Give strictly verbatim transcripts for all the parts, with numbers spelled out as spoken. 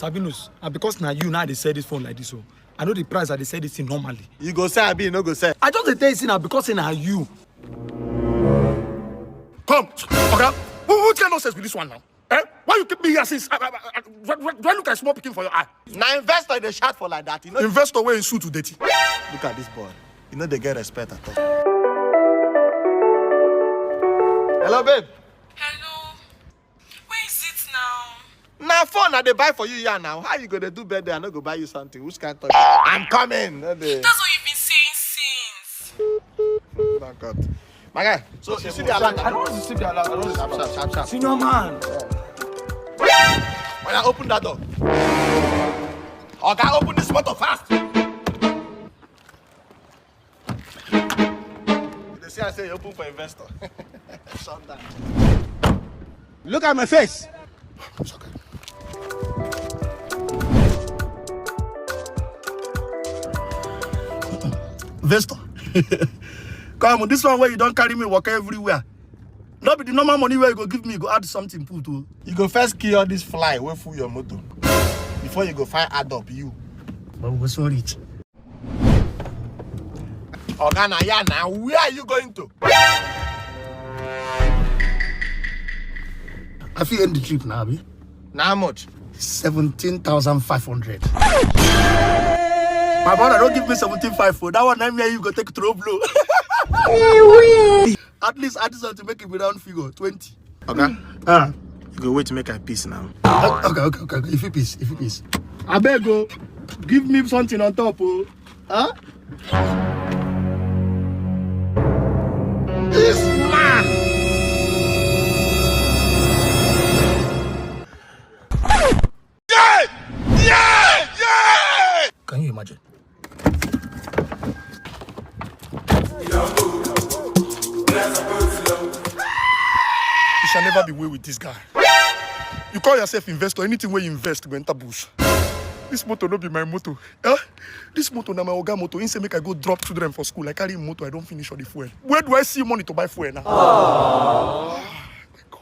Abinus, and because now you now they sell this phone like this, so I know the price that they sell this thing normally. You go sell, abi you no go sell? I just dey tell you say na because say na you. Come, oga, who, who kind nonsense be this one now? Eh? Why you keep me here since? I, I, I, I, do I look like small pikin for your eye? Na investor dey shout for like that, you know. Investor wearing suit with dirty. Look at this boy. You know they get respect at all. Hello, babe. Hello. Where is it now? Na phone I dey buy for you here now. How you go dey do birthday? I no go buy you something. Which kind talk? I'm coming. No dey. That's what you've been saying since. Thank God. My guy, so you see the alert? I don't want to see the alert. I don't want to sharp, sharp, sharp, sharp. Senior man. When I open that door. Okay, open this motor fast. You dey see I say you open for investor. Shut down. Look at my face. Investor. Come on, this one where you don't carry me walk everywhere. No be the normal money where you go give me, you go add something put o. Oh. You go first kill all this fly wey full your motor before you go find add up you. But we go soon reach. Oga na ya na, where are you going to? I fit end the trip now, abi? Na how much? Seventeen thousand five hundred. My brother, don't give me seventeen five for that one. I'm here, you go take throw blow. At least add something, make it be round figure, twenty. Oga, ah, you go wait make I piss now. Okay, okay, okay, okay. If you piss, if you piss. I beg go, give me something on top, oh. Huh? This man! Yeah! Yeah! Yeah! Can you imagine? You shall never be way with this guy. You call yourself investor, anything where you invest go enter bush. This motor no be my motor. Eh? This motor na my oga motor. He say make I go drop children for school. I carry him motor, I don't finish all the fuel. Where do I see money to buy fuel now? Oh my God.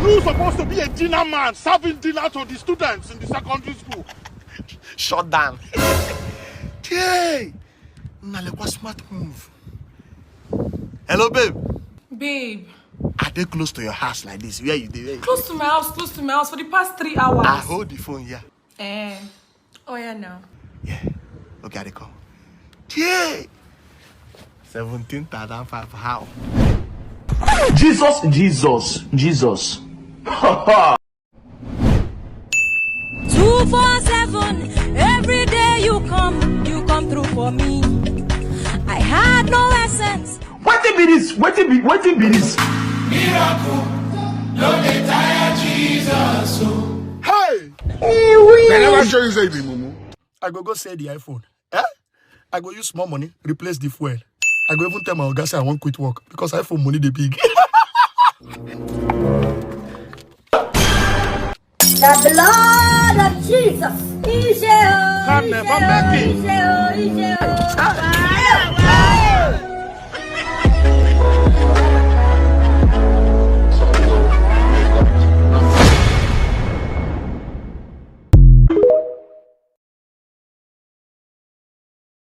You supposed to be a dinner man, serving dinner to the students in the secondary school. Shut down. Hey! Nalekwa smart move. Hello, babe. Babe. Are they close to your house like this? Where you dey? Where you Close to my house, close to my house for the past three hours. I hold the phone here. Eh. Oh yeah, now. Yeah. Okay, I dey come. Yeah. Seventeen thousand five. How? Jesus, Jesus, Jesus. Two four seven, every day you come, you come through for me. I had no essence. Wetin be this? Wetin be wetin be this? Miracle, no dey tire Jesus o. Hey! Dem never show you say you be mumu. I go go sell the iPhone. Eh? I go use small money replace the fuel. I go even tell my oga say I wan quit work because iPhone money dey big. The blood of Jesus. Ije o, Come there, ije come o, back in. Ije o, ije o.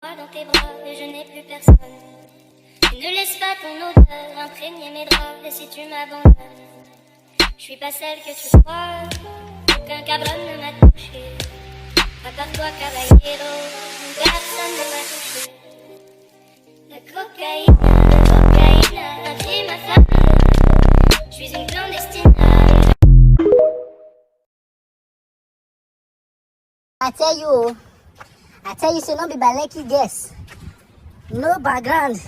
Moi dans tes bras et je n'ai plus personne. Ne laisse pas ton odeur imprégner mes draps et si tu m'abandonnes, je suis pas celle que tu crois. Aucun cabron ne m'a touché. À part toi, caballero, personne ne m'a touché. La cocaïne, la cocaïne a pris ma femme. Je suis une clandestine. I tell you, oh, I tell you, say no be by lucky guess. No background.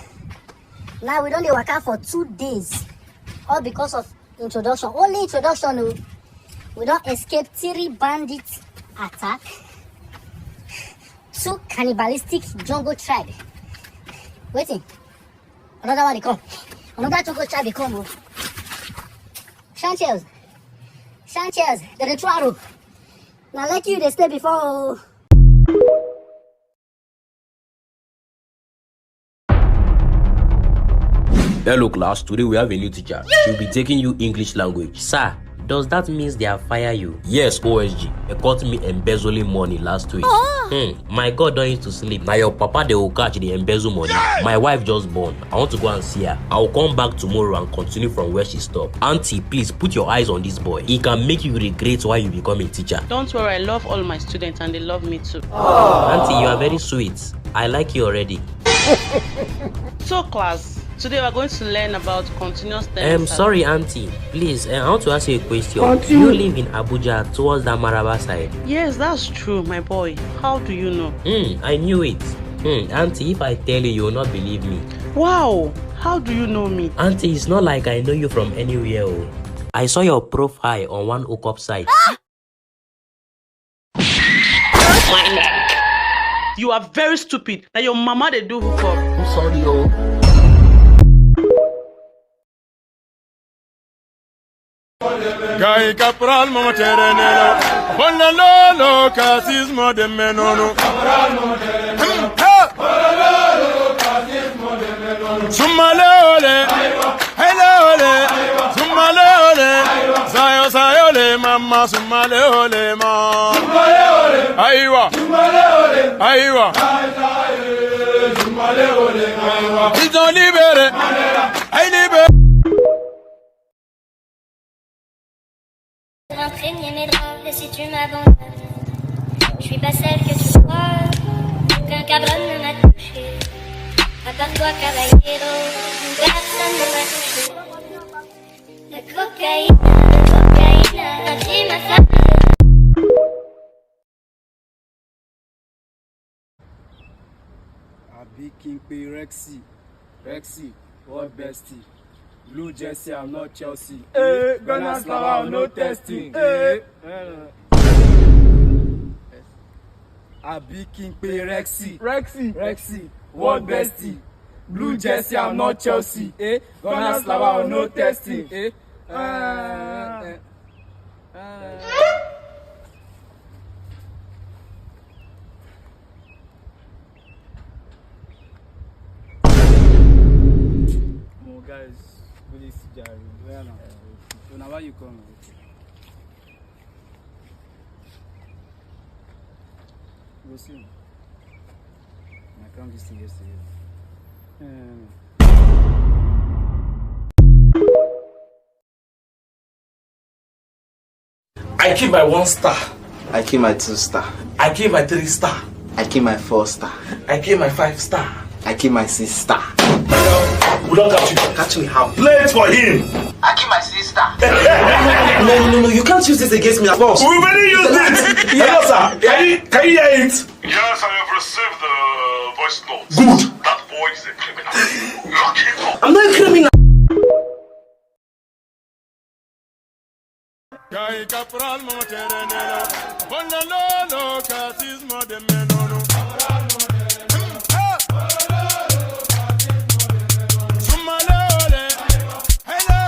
Now we don dey waka for two days, all because of introduction. Only introduction, oh. We don escape three bandit attack, two cannibalistic jungle tribe. Wetin? Another one dey come. Another jungle tribe dey come, oh. Sanchez, Sanchez, dem dey throw arrow. Na lucky you dey stay before, oh. Hello class, today we have a new teacher. She'll be taking you English language. Sir, does that mean they have fired you? Yes, O S G. They caught me embezzling money last week. Hmm, my God don't used to sleep. Now your papa they will catch the embezzle money. My wife just born. I want to go and see her. I will come back tomorrow and continue from where she stopped. Auntie, please put your eyes on this boy. He can make you regret why you become a teacher. Don't worry, I love all my students and they love me too. Auntie, you are very sweet. I like you already. So class, today we are going to learn about continuous tense. Um, sorry, auntie. Please, uh, I want to ask you a question. Continue. You live in Abuja towards that Maraba side? Yes, that's true, my boy. How do you know? Hmm, I knew it. Hmm, auntie, if I tell you, you will not believe me. Wow, how do you know me? Auntie, it's not like I know you from anywhere. Oh. I saw your profile on one hookup site. You are very stupid. Now your mama they do hookup. I'm sorry, yo. Guy Capral mama terenelo. Bona lolo kasismo de menono. Sumaleole. Hello, le, zumaleole, sayo, sayole, mama, zumaleole, ma. Aiwa, aiwa. Ils ont libéré, ils libéré. Imprégner mes draps, et si tu m'abandonnes, je suis pas celle que tu crois. Aucun cabron ne m'a touché. À part toi, caballero, personne ne m'a touché. La cocaïne, la cocaïne, a pris ma femme. Abi King P Rexy. Rexy, what bestie? Blue jersey, I'm not Chelsea. Eh, Ghana Slawa, no testing. Eh. Abi King P Rexy. Rexy. Rexy, what bestie? Blue jersey, I'm not Chelsea. Eh, Ghana Slawa, no testing. Eh. Ah. Eh, eh. Ah. Oh, guys, really see Jerry. Yeah, no. Uh, so now why you come? Okay. Go see. I can't listen yesterday. Uh, I keep my one star. I keep my two star. I keep my three star. I keep my four star. I keep my five star. I keep my six star. We don't catch you. Catch me how? Play it for him. I keep my six star. No, no, no, no, you can't use this against me, boss. We really use it. Yes. Hello, sir. Can you, can you hear it? Yes, I have received the voice note. Good. That boy is a criminal. Lock him up. I'm not a criminal. Guy Capral mo terenelo. Bona lolo kasismo de menono. Sumaleole. Hello.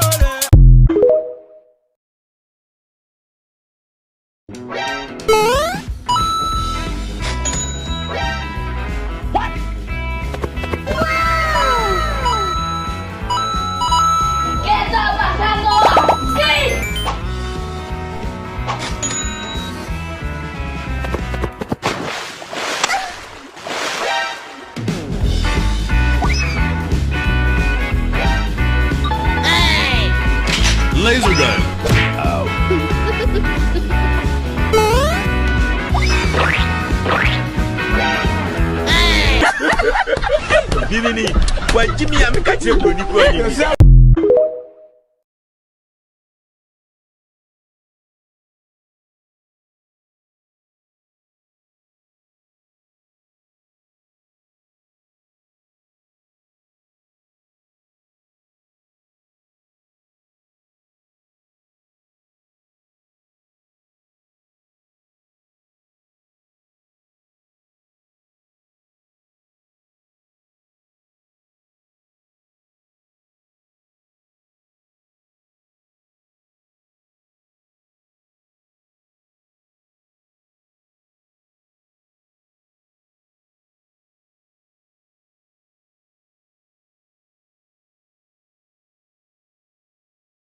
Laser gun. Ow. Binini, wa Jimmy, I'm catching Bruni.